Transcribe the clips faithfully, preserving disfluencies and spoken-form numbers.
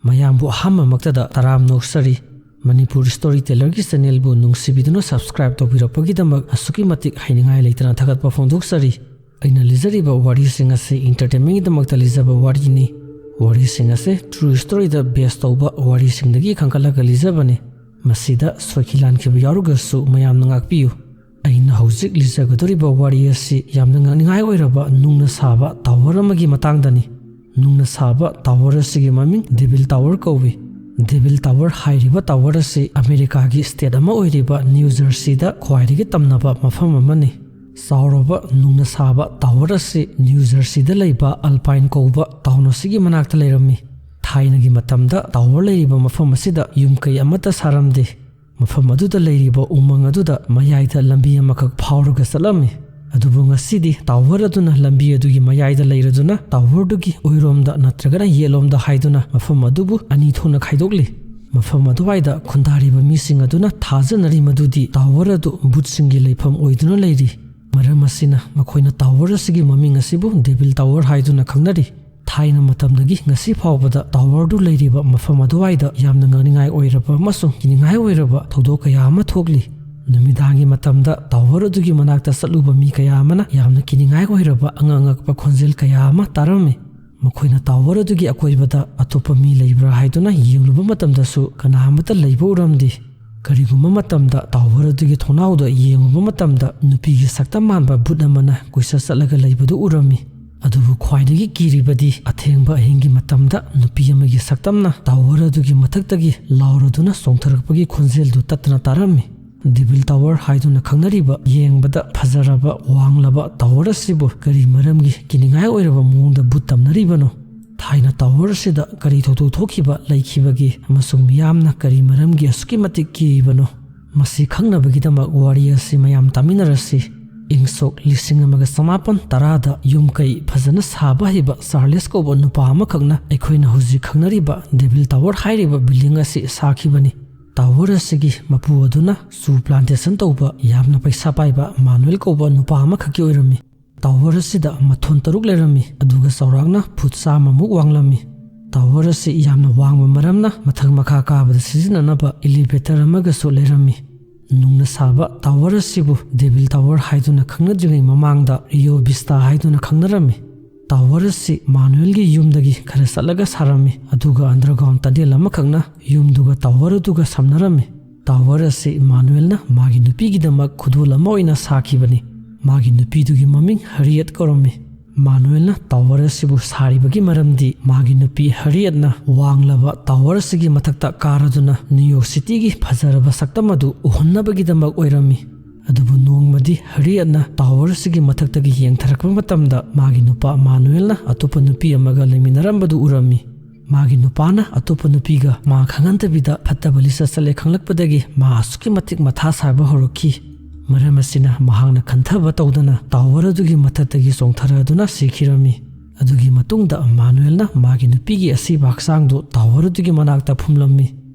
ꯃꯌꯥꯝꯕꯨ ꯑꯍꯥꯟꯕꯃꯛꯇꯗ ꯇꯔꯥꯝꯅ ꯑꯣꯛꯆꯔꯤ꯫ Manipur story ꯇꯦꯂꯔꯒꯤ ꯆꯦꯅꯦꯜꯕꯨ ꯅꯨꯡꯁꯤꯕꯤꯗꯨꯅ subscribe ꯇꯧꯕꯤꯔꯛꯄꯒꯤꯗꯃꯛ ꯑꯁꯨꯛꯀꯤ ꯃꯇꯤꯛ ꯍꯩꯅꯤꯡꯉꯥꯏ ꯂꯩꯇꯅ ꯊꯥꯒꯠꯄ ꯐꯣꯡꯗꯣꯛꯆꯔꯤ꯫ ꯑꯩꯅ ꯂꯤꯖꯔꯤꯕ ꯋꯥꯔꯤꯁꯤꯡ ꯑꯁꯤ ꯏꯟꯇꯔꯇꯦꯟꯃꯦꯟꯒꯤꯗꯃꯛꯇ ꯂꯤꯖꯕ ꯋꯥꯔꯤꯅꯤ꯫ ꯋꯥꯔꯤꯁꯤꯡ ꯑꯁꯤ ꯇ꯭ꯔꯨ ꯁ꯭ꯇꯣꯔꯤꯗ ꯕꯦꯁ ꯇꯧꯕ ꯋꯥꯔꯤꯁꯤꯡꯗꯒꯤ ꯈꯟꯒꯠꯂꯒ ꯂꯤꯖꯕꯅꯤ꯫ ꯃꯁꯤꯗ ꯁꯣꯏꯈꯤ ꯂꯥꯟꯈꯤꯕ ꯌꯥꯎꯔꯒꯁꯨ ꯃꯌꯥꯝꯅ ꯉꯥꯛꯄꯤꯌꯨ꯫ ꯑꯩꯅ ꯍꯧꯖꯤꯛ ꯂꯤꯖꯒꯗꯧꯔꯤꯕ ꯋꯥꯔꯤ ꯑꯁꯤ ꯌꯥꯝꯅ ꯉꯛꯅꯤꯡꯉꯥꯏ ꯑꯣꯏꯔꯕ ꯅꯨꯡꯅ ꯁꯥꯕ ꯇꯥꯋꯔ ꯑꯃꯒꯤ ꯃꯇꯥꯡꯗꯅꯤ꯫ ꯅꯨꯡꯅ ꯁꯥꯕ ꯇꯥꯋꯔ ꯑꯁꯤꯒꯤ ꯃꯃꯤꯡ ꯗꯦꯚꯤꯜ ꯇꯥꯋꯔ ꯀꯧꯏ꯫ ꯗꯦꯚꯤꯜ ꯇꯥꯋꯔ ꯍꯥꯏꯔꯤꯕ ꯇꯥꯋꯔ ꯑꯁꯤ ꯑꯃꯦꯔꯤꯀꯥꯒꯤ ꯁ꯭ꯇꯦꯠ ꯑꯃ ꯑꯣꯏꯔꯤꯕ ꯅ꯭ꯌꯨ ꯖꯔꯁꯤꯗ ꯈ꯭ꯋꯥꯏꯗꯒꯤ ꯇꯝꯅꯕ ꯃꯐꯝ ꯑꯃꯅꯤ꯫ ꯆꯥꯎꯔꯕ ꯅꯨꯡꯅ ꯁꯥꯕ ꯇꯥꯋꯔ ꯑꯁꯤ ꯅ꯭ꯌꯨ ꯖꯔꯁꯤꯗ ꯂꯩꯕ ꯑꯜꯄꯥꯏꯟ ꯀꯧꯕ ꯇꯥꯎꯟ ꯑꯁꯤꯒꯤ ꯃꯅꯥꯛꯇ ꯂꯩꯔꯝꯃꯤ꯫ ꯊꯥꯏꯅꯒꯤ ꯃꯇꯝꯗ ꯇꯥꯋꯔ ꯂꯩꯔꯤꯕ ꯃꯐꯝ ꯑꯁꯤꯗ ꯌꯨꯝ ꯀꯩ ꯑꯃꯠꯇ ꯁꯥꯔꯝꯗꯦ꯫ ꯃꯐꯝ ꯑꯗꯨꯗ ꯂꯩꯔꯤꯕ ꯎꯃꯪ ꯑꯗꯨꯗ ꯃꯌꯥꯏꯗ ꯂꯝꯕꯤ ꯑꯃꯈꯛ ꯐꯥꯎꯔꯒ ꯆꯠꯂꯝꯃꯤ꯫ ꯑꯗꯨꯕꯨ ꯉꯁꯤꯗꯤ ꯇꯥꯋꯔ ꯑꯗꯨꯅ ꯂꯝꯕꯤ ꯑꯗꯨꯒꯤ ꯃꯌꯥꯏꯗ ꯂꯩꯔꯗꯨꯅ ꯇꯥꯋꯔꯗꯨꯒꯤ ꯑꯣꯏꯔꯣꯝꯗ ꯅꯠꯇ꯭ꯔꯒꯅ ꯌꯦꯠꯂꯣꯝꯗ ꯍꯥꯏꯗꯨꯅ ꯃꯐꯝ ꯑꯗꯨꯕꯨ ꯑꯅꯤ ꯊꯣꯛꯅ ꯈꯥꯏꯗꯣꯛꯂꯤ꯫ ꯃꯐꯝ ꯑꯗꯨꯋꯥꯏꯗ ꯈꯨꯟꯗꯥꯔꯤꯕ ꯃꯤꯁꯤꯡ ꯑꯗꯨꯅ ꯊꯥꯖꯅꯔꯤ ꯃꯗꯨꯗꯤ ꯇꯥꯋꯔ ꯑꯗꯨ ꯚꯨꯠꯁꯤꯡꯒꯤ ꯂꯩꯐꯝ ꯑꯣꯏꯗꯨꯅ ꯂꯩꯔꯤ꯫ ꯃꯔꯝ ꯑꯁꯤꯅ ꯃꯈꯣꯏꯅ ꯇꯥꯋꯔ ꯑꯁꯤꯒꯤ ꯃꯃꯤꯡ ꯑꯁꯤꯕꯨ ꯗꯦꯚꯤꯜ ꯇꯥꯋꯔ ꯍꯥꯏꯗꯨꯅ ꯈꯪꯅꯔꯤ꯫ ꯊꯥꯏꯅ ꯃꯇꯝꯗꯒꯤ ꯉꯁꯤ ꯐꯥꯎꯕꯗ ꯇꯥꯋꯔꯗꯨ ꯂꯩꯔꯤꯕ ꯃꯐꯝ ꯑꯗꯨꯋꯥꯏꯗ ꯌꯥꯝꯅ ꯉꯛꯅꯤꯡꯉꯥꯏ ꯑꯣꯏꯔꯕ ꯑꯃꯁꯨꯡ ꯀꯤꯅꯤꯡꯉꯥꯏ ꯑꯣꯏꯔꯕ ꯊꯧꯗꯣꯛ ꯀꯌꯥ ꯑꯃ ꯊꯣꯛꯂꯤ꯫ ꯅꯨꯃꯤꯗꯥꯡꯒꯤ ꯃꯇꯝꯗ ꯇꯥꯋꯔ ꯑꯗꯨꯒꯤ ꯃꯅꯥꯛꯇ ꯆꯠꯂꯨꯕ ꯃꯤ ꯀꯌꯥ ꯑꯃꯅ ꯌꯥꯝꯅ ꯀꯤꯅꯤꯡꯉꯥꯏ ꯑꯣꯏꯔꯕ ꯑꯉꯛ ꯑꯉꯛꯄ ꯈꯣꯟꯖꯦꯜ ꯀꯌꯥ ꯑꯃ ꯇꯥꯔꯝꯃꯤ꯫ ꯃꯈꯣꯏꯅ ꯇꯥꯋꯔ ꯑꯗꯨꯒꯤ ꯑꯀꯣꯏꯕꯗ ꯑꯇꯣꯞꯄ ꯃꯤ ꯂꯩꯕ꯭ꯔꯥ ꯍꯥꯏꯗꯨꯅ ꯌꯦꯡꯂꯨꯕ ꯃꯇꯝꯗꯁꯨ ꯀꯅꯥ ꯑꯃꯠꯇ ꯂꯩꯕ ꯎꯔꯝꯗꯦ꯫ ꯀꯔꯤꯒꯨꯝꯕ ꯃꯇꯝꯗ ꯇꯥꯋꯔ ꯑꯗꯨꯒꯤ ꯊꯣꯡꯅꯥꯎꯗ ꯌꯦꯡꯂꯨꯕ ꯃꯇꯝꯗ ꯅꯨꯄꯤꯒꯤ ꯁꯛꯇꯝ ꯃꯥꯟꯕ ꯚꯨꯠ ꯑꯃꯅ ꯀꯣꯏꯆꯠ ꯆꯠꯂꯒ ꯂꯩꯕꯗꯨ ꯎꯔꯝꯃꯤ꯫ ꯑꯗꯨꯕꯨ ꯈ꯭ꯋꯥꯏꯗꯒꯤ ꯀꯤꯔꯤꯕꯗꯤ ꯑꯊꯦꯡꯕ ꯑꯍꯤꯡꯒꯤ ꯃꯇꯝꯗ ꯅꯨꯄꯤ ꯑꯃꯒꯤ ꯁꯛꯇꯝꯅ ꯇꯥꯋꯔ ꯑꯗꯨꯒꯤ ꯃꯊꯛꯇꯒꯤ ꯂꯥꯎꯔꯗꯨꯅ ꯆꯣꯡꯊꯔꯛꯄꯒꯤ ꯈꯣꯟꯖꯦꯜꯗꯨ ꯇꯠꯇꯅ ꯇꯥꯔꯝꯃꯤ꯫ ꯗꯦꯚꯤꯜ ꯇꯥꯋꯔ ꯍꯥꯏꯗꯨꯅ ꯈꯪꯅꯔꯤꯕ ꯌꯦꯡꯕꯗ ꯐꯖꯔꯕ ꯋꯥꯡꯂꯕ ꯇꯥꯋꯔ ꯑꯁꯤꯕꯨ ꯀꯔꯤ ꯃꯔꯝꯒꯤ ꯀꯤꯅꯤꯡꯉꯥꯏ ꯑꯣꯏꯔꯕ ꯃꯑꯣꯡꯗ ꯚꯨꯠ ꯇꯝꯅꯔꯤꯕꯅꯣ? ꯊꯥꯏꯅ ꯇꯥꯋꯔ ꯑꯁꯤꯗ ꯀꯔꯤ ꯊꯧꯗꯣꯛ ꯊꯣꯛꯈꯤꯕ ꯂꯩꯈꯤꯕꯒꯦ ꯑꯃꯁꯨꯡ ꯃꯤꯌꯥꯝꯅ ꯀꯔꯤ ꯃꯔꯝꯒꯤ ꯑꯁꯨꯛꯀꯤ ꯃꯇꯤꯛ ꯀꯤꯔꯤꯕꯅꯣ? ꯃꯁꯤ ꯈꯪꯅꯕꯒꯤꯗꯃꯛ ꯋꯥꯔꯤ ꯑꯁꯤ ꯃꯌꯥꯝ ꯇꯥꯃꯤꯟꯅꯔꯁꯤ꯫ ꯏꯪ ꯁꯣꯛ ꯂꯤꯁꯤꯡ ꯑꯃꯒ ꯆꯃꯥꯄꯟ ꯇꯔꯥꯗ ꯌꯨꯝ ꯀꯩ ꯐꯖꯅ ꯁꯥꯕ ꯍꯩꯕ ꯆꯥꯔꯂꯦꯁ ꯀꯧꯕ ꯅꯨꯄꯥ ꯑꯃꯈꯛꯅ ꯑꯩꯈꯣꯏꯅ ꯍꯧꯖꯤꯛ ꯈꯪꯅꯔꯤꯕ ꯗꯦꯚꯤꯜ ꯇꯥꯋꯔ ꯍꯥꯏꯔꯤꯕ ꯕꯤꯜꯗꯤꯡ ꯑꯁꯤ ꯁꯥꯈꯤꯕꯅꯤ꯫ ꯇꯥꯋꯔ ꯑꯁꯤꯒꯤ ꯃꯄꯨ ꯑꯗꯨꯅ ꯆꯨ ꯄ꯭ꯂꯥꯟꯇꯦꯁꯟ ꯇꯧꯕ ꯌꯥꯝꯅ ꯄꯩꯁꯥ ꯄꯥꯏꯕ ꯃꯥꯅꯨꯑꯦꯜ ꯀꯧꯕ ꯅꯨꯄꯥ ꯑꯃꯈꯛꯀꯤ ꯑꯣꯏꯔꯝꯃꯤ꯫ ꯇꯥꯋꯔ ꯑꯁꯤꯗ ꯃꯊꯣꯟ ꯇꯔꯨꯛ ꯂꯩꯔꯝꯃꯤ, ꯑꯗꯨꯒ ꯆꯥꯎꯔꯥꯛꯅ ꯐꯨꯠ ꯆꯥꯝꯃꯃꯨꯛ ꯋꯥꯡꯂꯝꯃꯤ꯫ ꯇꯥꯋꯔ ꯑꯁꯤ ꯌꯥꯝꯅ ꯋꯥꯡꯕ ꯃꯔꯝꯅ ꯃꯊꯛ ꯃꯈꯥ ꯀꯥꯕꯗ ꯁꯤꯖꯤꯟꯅꯅꯕ ꯏꯂꯤꯚꯦꯇꯔ ꯑꯃꯒꯁꯨ ꯂꯩꯔꯝꯃꯤ꯫ ꯅꯨꯡꯅ ꯁꯥꯕ ꯇꯥꯋꯔ ꯑꯁꯤꯕꯨ ꯗꯦꯚꯤꯜ ꯇꯥꯋꯔ ꯍꯥꯏꯗꯨꯅ ꯈꯪꯅꯗ꯭ꯔꯤꯉꯩ ꯃꯃꯥꯡꯗ ꯔꯤꯑꯣ ꯚꯤꯁꯇꯥ ꯍꯥꯏꯗꯨꯅ ꯈꯪꯅꯔꯝꯃꯤ꯫ ꯇꯥꯋꯔ ꯑꯁꯤ ꯃꯥꯅꯨꯑꯦꯜꯒꯤ ꯌꯨꯝꯗꯒꯤ ꯈꯔ ꯆꯠꯂꯒ ꯁꯥꯔꯝꯃꯤ, ꯑꯗꯨꯒ ꯑꯟꯗꯔꯒ꯭ꯔꯥꯎꯟ ꯇꯅꯦꯜ ꯑꯃꯈꯛꯅ ꯌꯨꯝꯗꯨꯒ ꯇꯥꯋꯔ ꯑꯗꯨꯒ ꯁꯝꯅꯔꯝꯃꯤ꯫ ꯇꯥꯋꯔ ꯑꯁꯤ ꯃꯥꯅꯨꯑꯦꯜꯅ ꯃꯥꯒꯤ ꯅꯨꯄꯤꯒꯤꯗꯃꯛ ꯈꯨꯗꯣꯜ ꯑꯃ ꯑꯣꯏꯅ ꯁꯥꯈꯤꯕꯅꯤ꯫ ꯃꯥꯒꯤ ꯅꯨꯄꯤꯗꯨꯒꯤ ꯃꯃꯤꯡ ꯍꯔꯤꯌꯦꯠ ꯀꯧꯔꯝꯃꯤ꯫ ꯃꯥꯅꯨꯑꯦꯜꯅ ꯇꯥꯋꯔ ꯑꯁꯤꯕꯨ ꯁꯥꯔꯤꯕꯒꯤ ꯃꯔꯝꯗꯤ ꯃꯥꯒꯤ ꯅꯨꯄꯤ ꯍꯔꯤꯌꯦꯠꯅ ꯋꯥꯡꯂꯕ ꯇꯥꯋꯔ ꯑꯁꯤꯒꯤ ꯃꯊꯛꯇ ꯀꯥꯔꯗꯨꯅ ꯅ꯭ꯌꯨ ꯌꯣꯔꯛ ꯁꯤꯇꯤꯒꯤ ꯐꯖꯔꯕ ꯁꯛꯇꯝ ꯑꯗꯨ ꯎꯍꯟꯅꯕꯒꯤꯗꯃꯛ ꯑꯣꯏꯔꯝꯃꯤ꯫ ꯑꯗꯨꯕꯨ ꯅꯣꯡꯃꯗꯤ ꯍꯔꯤꯌꯦꯠꯅ ꯇꯥꯋꯔ ꯑꯁꯤꯒꯤ ꯃꯊꯛꯇꯒꯤ ꯌꯦꯡꯊꯔꯛꯄ ꯃꯇꯝꯗ ꯃꯥꯒꯤ ꯅꯨꯄꯥ ꯃꯥꯅꯨꯑꯦꯜꯅ ꯑꯇꯣꯞꯄ ꯅꯨꯄꯤ ꯑꯃꯒ ꯂꯩꯃꯤꯟꯅꯔꯝꯕꯗꯨ ꯎꯔꯝꯃꯤ꯫ ꯃꯥꯒꯤ ꯅꯨꯄꯥꯅ ꯑꯇꯣꯞꯄ ꯅꯨꯄꯤꯒ ꯃꯥ ꯈꯪꯍꯟꯗꯕꯤꯗ ꯐꯠꯇꯕ ꯂꯤꯆꯠ ꯆꯠꯂꯦ ꯈꯪꯂꯛꯄꯗꯒꯤ ꯃꯥ ꯑꯁꯨꯛꯀꯤ ꯃꯇꯤꯛ ꯃꯊꯥ ꯁꯥꯕ ꯍꯧꯔꯛꯈꯤ꯫ ꯃꯔꯝ ꯑꯁꯤꯅ ꯃꯍꯥꯛꯅ ꯈꯟꯊꯕ ꯇꯧꯗꯅ ꯇꯥꯋꯔ ꯑꯗꯨꯒꯤ ꯃꯊꯛꯇꯒꯤ ꯆꯣꯡꯊꯔꯗꯨꯅ ꯁꯤꯈꯤꯔꯝꯃꯤ꯫ ꯑꯗꯨꯒꯤ ꯃꯇꯨꯡꯗ ꯃꯥꯅꯨꯑꯦꯜꯅ ꯃꯥꯒꯤ ꯅꯨꯄꯤꯒꯤ ꯑꯁꯤꯕ ꯍꯛꯆꯥꯡꯗꯨ ꯇꯥꯋꯔ ꯑꯗꯨꯒꯤ ꯃꯅꯥꯛꯇ ꯐꯨꯝꯂꯝꯃꯤ꯫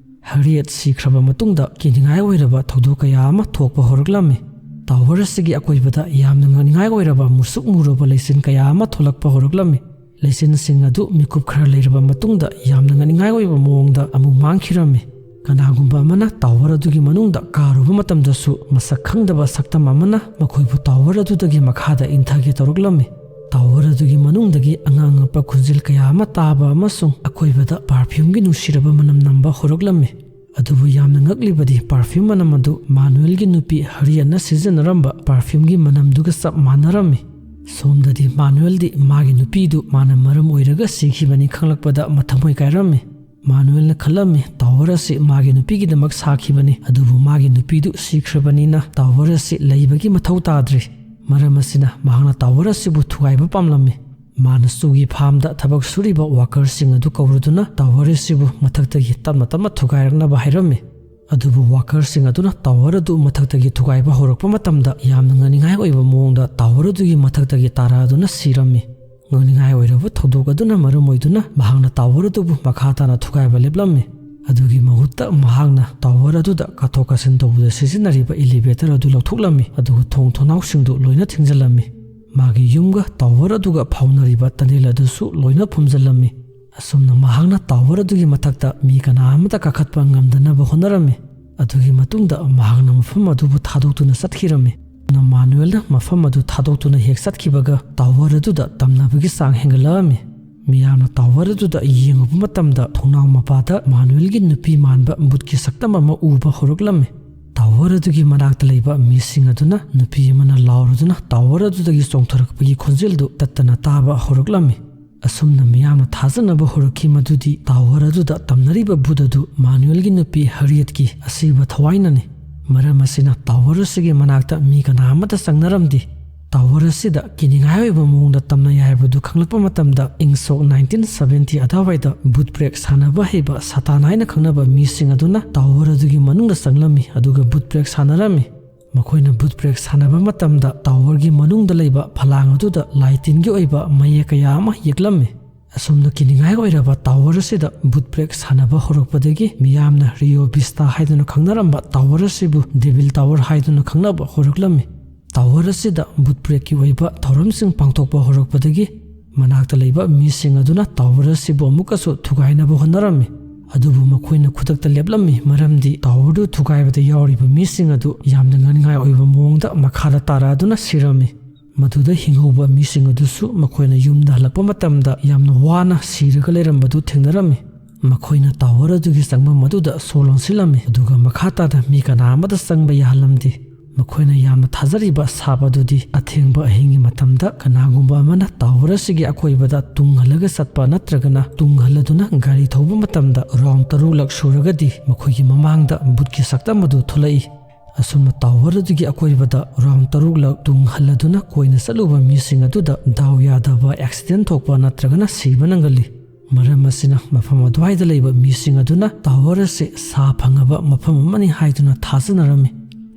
ꯍꯔꯤꯌꯦꯠ ꯁꯤꯈ꯭ꯔꯕ ꯃꯇꯨꯡꯗ ꯀꯤꯅꯤꯡꯉꯥꯏ ꯑꯣꯏꯔꯕ ꯊꯧꯗꯣꯛ ꯀꯌꯥ ꯑꯃ ꯊꯣꯛꯄ ꯍꯧꯔꯛꯂꯝꯃꯤ꯫ ꯇꯥꯋꯔ ꯑꯁꯤꯒꯤ ꯑꯀꯣꯏꯕꯗ ꯌꯥꯝꯅ ꯉꯛꯅꯤꯡꯉꯥꯏ ꯑꯣꯏꯔꯕ ꯃꯨꯁꯨꯛ ꯃꯨꯔꯕ ꯂꯩꯆꯤꯟ ꯀꯌꯥ ꯑꯃ ꯊꯣꯛꯂꯛꯄ ꯍꯧꯔꯛꯂꯝꯃꯤ꯫ ꯂꯩꯆꯤꯟꯁꯤꯡ ꯑꯗꯨ ꯃꯤꯀꯨꯞ ꯈꯔ ꯂꯩꯔꯕ ꯃꯇꯨꯡꯗ ꯌꯥꯝꯅ ꯉꯛꯅꯤꯡꯉꯥꯏ ꯑꯣꯏꯕ ꯃꯑꯣꯡꯗ ꯑꯃꯨꯛ ꯃꯥꯡꯈꯤꯔꯝꯃꯤ꯫ ꯀꯅꯥꯒꯨꯝꯕ ꯑꯃꯅ ꯇꯥꯋꯔ ꯑꯗꯨꯒꯤ ꯃꯅꯨꯡꯗ ꯀꯥꯔꯨꯕ ꯃꯇꯝꯗꯁꯨ ꯃꯁꯛ ꯈꯪꯗꯕ ꯁꯛꯇꯝ ꯑꯃꯅ ꯃꯈꯣꯏꯕꯨ ꯇꯥꯋꯔ ꯑꯗꯨꯗꯒꯤ ꯃꯈꯥꯗ ꯏꯟꯊꯒꯦ ꯇꯧꯔꯛꯂꯝꯃꯤ꯫ ꯇꯥꯋꯔ ꯑꯗꯨꯒꯤ ꯃꯅꯨꯡꯗꯒꯤ ꯑꯉꯛ ꯑꯉꯛꯄ ꯈꯣꯟꯖꯦꯜ ꯀꯌꯥ ꯑꯃ ꯇꯥꯕ ꯑꯃꯁꯨꯡ ꯑꯀꯣꯏꯕꯗ ꯄꯥꯔꯐ꯭ꯌꯨꯝꯒꯤ ꯅꯨꯡꯁꯤꯔꯕ ꯃꯅꯝ ꯅꯝꯕ ꯍꯧꯔꯛꯂꯝꯃꯤ꯫ ꯑꯗꯨꯕꯨ ꯌꯥꯝꯅ ꯉꯛꯂꯤꯕꯗꯤ ꯄꯥꯔꯐ꯭ꯌꯨꯝ ꯃꯅꯝ ꯑꯗꯨ ꯃꯥꯅꯨꯑꯦꯜꯒꯤ ꯅꯨꯄꯤ ꯍꯔꯤꯌꯦꯠꯅ ꯁꯤꯖꯤꯟꯅꯔꯝꯕ ꯄꯥꯔꯐ꯭ꯌꯨꯝꯒꯤ ꯃꯅꯝꯗꯨꯒ ꯆꯞ ꯃꯥꯟꯅꯔꯝꯃꯤ꯫ ꯁꯣꯝꯗꯗꯤ ꯃꯥꯅꯨꯑꯦꯜꯗꯤ ꯃꯥꯒꯤ ꯅꯨꯄꯤꯗꯨ ꯃꯥꯅ ꯃꯔꯝ ꯑꯣꯏꯔꯒ ꯁꯤꯈꯤꯕꯅꯤ ꯈꯪꯂꯛꯄꯗ ꯃꯊꯃꯣꯏ ꯀꯥꯏꯔꯝꯃꯤ꯫ ꯃꯥꯅꯨꯑꯦꯜꯅ ꯈꯜꯂꯝꯃꯤ, ꯇꯥꯋꯔ ꯑꯁꯤ ꯃꯥꯒꯤ ꯅꯨꯄꯤꯒꯤꯗꯃꯛ ꯁꯥꯈꯤꯕꯅꯤ, ꯑꯗꯨꯕꯨ ꯃꯥꯒꯤ ꯅꯨꯄꯤꯗꯨ ꯁꯤꯈ꯭ꯔꯕꯅꯤꯅ ꯇꯥꯋꯔ ꯑꯁꯤ ꯂꯩꯕꯒꯤ ꯃꯊꯧ ꯇꯥꯗ꯭ꯔꯦ꯫ ꯃꯔꯝ ꯑꯁꯤꯅ ꯃꯍꯥꯛꯅ ꯇꯥꯋꯔ ꯑꯁꯤꯕꯨ ꯊꯨꯒꯥꯏꯕ ꯄꯥꯝꯂꯝꯃꯤ꯫ ꯃꯥꯅ ꯆꯨꯒꯤ ꯐꯥꯔꯝꯗ ꯊꯕꯛ ꯁꯨꯔꯤꯕ ꯋꯥꯀꯔꯁꯤꯡ ꯑꯗꯨ ꯀꯧꯔꯗꯨꯅ ꯇꯥꯋꯔ ꯑꯁꯤꯕꯨ ꯃꯊꯛꯇꯒꯤ ꯇꯞꯅ ꯇꯞꯅ ꯊꯨꯒꯥꯏꯔꯛꯅꯕ ꯍꯥꯏꯔꯝꯃꯤ꯫ ꯑꯗꯨꯕꯨ ꯋꯥꯀꯔꯁꯤꯡ ꯑꯗꯨꯅ ꯇꯥꯋꯔ ꯑꯗꯨ ꯃꯊꯛꯇꯒꯤ ꯊꯨꯒꯥꯏꯕ ꯍꯧꯔꯛꯄ ꯃꯇꯝꯗ ꯌꯥꯝꯅ ꯉꯛꯅꯤꯡꯉꯥꯏ ꯑꯣꯏꯕ ꯃꯑꯣꯡꯗ ꯇꯥꯋꯔ ꯑꯗꯨꯒꯤ ꯃꯊꯛꯇꯒꯤ ꯇꯥꯔꯛꯑꯗꯨꯅ ꯁꯤꯔꯝꯃꯤ꯫ ꯉꯛꯅꯤꯡꯉꯥꯏ ꯑꯣꯏꯔꯕ ꯊꯧꯗꯣꯛ ꯑꯗꯨꯅ ꯃꯔꯝ ꯑꯣꯏꯗꯨꯅ ꯃꯍꯥꯛꯅ ꯇꯥꯋꯔ ꯑꯗꯨꯕꯨ ꯃꯈꯥ ꯇꯥꯅ ꯊꯨꯒꯥꯏꯕ ꯂꯦꯞꯂꯝꯃꯤ꯫ ꯑꯗꯨꯒꯤ ꯃꯍꯨꯠꯇ ꯃꯍꯥꯛꯅ ꯇꯥꯋꯔ ꯑꯗꯨꯗ ꯀꯥꯊꯣꯛ ꯀꯥꯁꯤꯟ ꯇꯧꯕꯗ ꯁꯤꯖꯤꯟꯅꯔꯤꯕ ꯏꯂꯤꯚꯦꯇꯔ ꯑꯗꯨ ꯂꯧꯊꯣꯛꯂꯝꯃꯤ, ꯑꯗꯨꯒ ꯊꯣꯡ ꯊꯣꯡꯅꯥꯎꯁꯤꯡꯗꯨ ꯂꯣꯏꯅ ꯊꯤꯡꯖꯤꯜꯂꯝꯃꯤ꯫ ꯃꯥꯒꯤ ꯌꯨꯝꯒ ꯇꯥꯋꯔ ꯑꯗꯨꯒ ꯐꯥꯎꯅꯔꯤꯕ ꯇꯅꯦꯜ ꯑꯗꯨꯁꯨ ꯂꯣꯏꯅ ꯐꯨꯝꯖꯤꯜꯂꯝꯃꯤ꯫ ꯑꯁꯨꯝꯅ ꯃꯍꯥꯛꯅ ꯇꯥꯋꯔ ꯑꯗꯨꯒꯤ ꯃꯊꯛꯇ ꯃꯤ ꯀꯅꯥ ꯑꯃꯠꯇ ꯀꯥꯈꯠꯄ ꯉꯝꯗꯅꯕ ꯍꯣꯠꯅꯔꯝꯃꯤ꯫ ꯑꯗꯨꯒꯤ ꯃꯇꯨꯡꯗ ꯃꯍꯥꯛꯅ ꯃꯐꯝ ꯑꯗꯨꯕꯨ ꯊꯥꯗꯣꯛꯇꯨꯅ ꯆꯠꯈꯤꯔꯝꯃꯤ꯫ ꯃꯥꯅꯨꯑꯦꯜꯅ ꯃꯐꯝ ꯑꯗꯨ ꯊꯥꯗꯣꯛꯇꯨꯅ ꯍꯦꯛ ꯆꯠꯈꯤꯕꯒ ꯇꯥꯋꯔ ꯑꯗꯨꯗ ꯇꯝꯅꯕꯒꯤ ꯆꯥꯡ ꯍꯦꯟꯒꯠꯂꯛꯑꯝꯃꯤ꯫ ꯃꯤꯌꯥꯝꯅ ꯇꯥꯋꯔ ꯑꯗꯨꯗ ꯌꯦꯡꯉꯨꯕ ꯃꯇꯝꯗ ꯊꯣꯡꯅꯥꯎ ꯃꯄꯥꯗ ꯃꯥꯅꯨꯑꯦꯜꯒꯤ ꯅꯨꯄꯤ ꯃꯥꯟꯕ ꯚꯨꯠꯀꯤ ꯁꯛꯇꯝ ꯑꯃ ꯎꯕ ꯍꯧꯔꯛꯂꯝꯃꯤ꯫ ꯇꯥꯋꯔ ꯑꯗꯨꯒꯤ ꯃꯅꯥꯛꯇ ꯂꯩꯕ ꯃꯤꯁꯤꯡ ꯑꯗꯨꯅ ꯅꯨꯄꯤ ꯑꯃꯅ ꯂꯥꯎꯔꯗꯨꯅ ꯇꯥꯋꯔ ꯑꯗꯨꯗꯒꯤ ꯆꯣꯡꯊꯣꯔꯛꯄꯒꯤ ꯈꯣꯟꯖꯦꯜꯗꯨ ꯇꯠꯇꯅ ꯇꯥꯕ ꯍꯧꯔꯛꯂꯝꯃꯤ꯫ ꯑꯁꯨꯝꯅ ꯃꯤꯌꯥꯝꯅ ꯊꯥꯖꯅꯕ ꯍꯧꯔꯛꯈꯤ ꯃꯗꯨꯗꯤ ꯇꯥꯋꯔ ꯑꯗꯨꯗ ꯇꯝꯅꯔꯤꯕ ꯚꯨꯠ ꯑꯗꯨ ꯃꯥꯅꯨꯑꯦꯜꯒꯤ ꯅꯨꯄꯤ ꯍꯔꯤꯌꯠꯀꯤ ꯑꯁꯤꯕ ꯊꯋꯥꯏꯅꯅꯤ꯫ ꯃꯔꯝ ꯑꯁꯤꯅ ꯇꯥꯋꯔ ꯑꯁꯤꯒꯤ ꯃꯅꯥꯛꯇ ꯃꯤ ꯀꯅꯥ ꯑꯃꯠꯇ ꯆꯪꯅꯔꯝꯗꯦ꯫ ꯇꯥꯋꯔ ꯑꯁꯤꯗ ꯀꯤꯅꯤꯡꯉꯥꯏ ꯑꯣꯏꯕ ꯃꯑꯣꯡꯗ ꯇꯝꯅꯩ ꯍꯥꯏꯕꯗꯨ ꯈꯪꯂꯛꯄ ꯃꯇꯝꯗ ꯏꯪ ꯁꯣꯛ ꯅꯥꯏꯟꯇꯤꯟ ꯁꯚꯦꯟꯇꯤ ꯑꯗꯨꯋꯥꯏꯗ ꯚꯨꯠ ꯄ꯭ꯔꯦꯛ ꯁꯥꯟꯅꯕ ꯍꯩꯕ ꯁꯇꯥꯟ ꯍꯥꯏꯅ ꯈꯪꯅꯕ ꯃꯤꯁꯤꯡ ꯑꯗꯨꯅ ꯇꯥꯋꯔ ꯑꯗꯨꯒꯤ ꯃꯅꯨꯡꯗ ꯆꯪꯂꯝꯃꯤ, ꯑꯗꯨꯒ ꯚꯨꯠ ꯄ꯭ꯔꯦꯛ ꯁꯥꯟꯅꯔꯝꯃꯤ꯫ ꯃꯈꯣꯏꯅ ꯚꯨꯠ ꯄ꯭ꯔꯦꯛ ꯁꯥꯟꯅꯕ ꯃꯇꯝꯗ ꯇꯥꯋꯔꯒꯤ ꯃꯅꯨꯡꯗ ꯂꯩꯕ ꯐꯂꯥꯡ ꯑꯗꯨꯗ ꯂꯥꯏ ꯇꯤꯟꯒꯤ ꯑꯣꯏꯕ ꯃꯌꯦꯛ ꯀꯌꯥ ꯑꯃ ꯌꯦꯛꯂꯝꯃꯤ꯫ ꯑꯁꯨꯝꯅ ꯀꯤꯅꯤꯡꯉꯥꯏ ꯑꯣꯏꯔꯕ ꯇꯥꯋꯔ ꯑꯁꯤꯗ ꯚꯨꯠ ꯄ꯭ꯔꯦꯛ ꯁꯥꯟꯅꯕ ꯍꯧꯔꯛꯄꯗꯒꯤ ꯃꯤꯌꯥꯝꯅ ꯔꯤꯑꯣ ꯚꯤꯁꯇꯥ ꯍꯥꯏꯗꯨꯅ ꯈꯪꯅꯔꯝꯕ ꯇꯥꯋꯔ ꯑꯁꯤꯕꯨ ꯗꯦꯚꯤꯜ ꯇꯥꯋꯔ ꯍꯥꯏꯗꯨꯅ ꯈꯪꯅꯕ ꯍꯧꯔꯛꯂꯝꯃꯤ꯫ ꯇꯥꯋꯔ ꯑꯁꯤꯗ ꯚꯨꯠ ꯄ꯭ꯔꯦꯛꯀꯤ ꯑꯣꯏꯕ ꯊꯧꯔꯝꯁꯤꯡ ꯄꯥꯡꯊꯣꯛꯄ ꯍꯧꯔꯛꯄꯗꯒꯤ ꯃꯅꯥꯛꯇ ꯂꯩꯕ ꯃꯤꯁꯤꯡ ꯑꯗꯨꯅ ꯇꯥꯋꯔ ꯑꯁꯤꯕꯨ ꯑꯃꯨꯛꯀꯁꯨ ꯊꯨꯒꯥꯏꯅꯕ ꯍꯣꯠꯅꯔꯝꯃꯤ꯫ ꯑꯗꯨꯕꯨ ꯃꯈꯣꯏꯅ ꯈꯨꯗꯛꯇ ꯂꯦꯞꯂꯝꯃꯤ, ꯃꯔꯝꯗꯤ ꯇꯥꯋꯔꯗꯨ ꯊꯨꯒꯥꯏꯕꯗ ꯌꯥꯎꯔꯤꯕ ꯃꯤꯁꯤꯡ ꯑꯗꯨ ꯌꯥꯝꯅ ꯉꯟꯉꯥꯏ ꯑꯣꯏꯕ ꯃꯑꯣꯡꯗ ꯃꯈꯥꯗ ꯇꯥꯔꯛꯑꯗꯨꯅ ꯁꯤꯔꯝꯃꯤ꯫ ꯃꯗꯨꯗ ꯍꯤꯡꯍꯧꯕ ꯃꯤꯁꯤꯡ ꯑꯗꯨꯁꯨ ꯃꯈꯣꯏꯅ ꯌꯨꯝꯗ ꯍꯜꯂꯛꯄ ꯃꯇꯝꯗ ꯌꯥꯝꯅ ꯋꯥꯅ ꯁꯤꯔꯒ ꯂꯩꯔꯝꯕꯗꯨ ꯊꯦꯡꯅꯔꯝꯃꯤ꯫ ꯃꯈꯣꯏꯅ ꯇꯥꯋꯔ ꯑꯗꯨꯒꯤ ꯆꯪꯐꯝ ꯑꯗꯨꯗ ꯁꯣ ꯂꯣꯟꯁꯤꯜꯂꯝꯃꯤ, ꯑꯗꯨꯒ ꯃꯈꯥ ꯇꯥꯅ ꯃꯤ ꯀꯅꯥ ꯑꯃꯠꯇ ꯆꯪꯕ ꯌꯥꯍꯜꯂꯝꯗꯦ꯫ ꯃꯈꯣꯏꯅ ꯌꯥꯝꯅ ꯊꯥꯖꯔꯤꯕ ꯁꯥꯞ ꯑꯗꯨꯗꯤ ꯑꯊꯦꯡꯕ ꯑꯍꯤꯡꯒꯤ ꯃꯇꯝꯗ ꯀꯅꯥꯒꯨꯝꯕ ꯑꯃꯅ ꯇꯥꯋꯔ ꯑꯁꯤꯒꯤ ꯑꯀꯣꯏꯕꯗ ꯇꯨꯡ ꯍꯜꯂꯒ ꯆꯠꯄ ꯅꯠꯇ꯭ꯔꯒꯅ ꯇꯨꯡ ꯍꯜꯂꯗꯨꯅ ꯒꯥꯔꯤ ꯊꯧꯕ ꯃꯇꯝꯗ ꯔꯥꯎꯟ ꯇꯔꯨꯛꯂꯛ ꯁꯨꯔꯒꯗꯤ ꯃꯈꯣꯏꯒꯤ ꯃꯃꯥꯡꯗ ꯚꯨꯠꯀꯤ ꯁꯛꯇꯝ ꯑꯗꯨ ꯊꯣꯛꯂꯛꯏ꯫ ꯑꯁꯨꯝꯅ ꯇꯥꯋꯔ ꯑꯗꯨꯒꯤ ꯑꯀꯣꯏꯕꯗ ꯔꯥꯎꯟ ꯇꯔꯨꯛꯂꯛ ꯇꯨꯡ ꯍꯜꯂꯗꯨꯅ ꯀꯣꯏꯅ ꯆꯠꯂꯨꯕ ꯃꯤꯁꯤꯡ ꯑꯗꯨꯗ ꯗꯥꯎ ꯌꯥꯗꯕ ꯑꯦꯛꯁꯤꯗꯦꯟ ꯊꯣꯛꯄ ꯅꯠꯇ꯭ꯔꯒꯅ ꯁꯤꯕ ꯅꯪꯒꯜꯂꯤ꯫ ꯃꯔꯝ ꯑꯁꯤꯅ ꯃꯐꯝ ꯑꯗꯨꯋꯥꯏꯗ ꯂꯩꯕ ꯃꯤꯁꯤꯡ ꯑꯗꯨꯅ ꯇꯥꯋꯔ ꯑꯁꯤ ꯁꯥ ꯐꯪꯉꯕ ꯃꯐꯝ ꯑꯃꯅꯤ ꯍꯥꯏꯗꯨꯅ ꯊꯥꯖꯅꯔꯝꯃꯤ꯫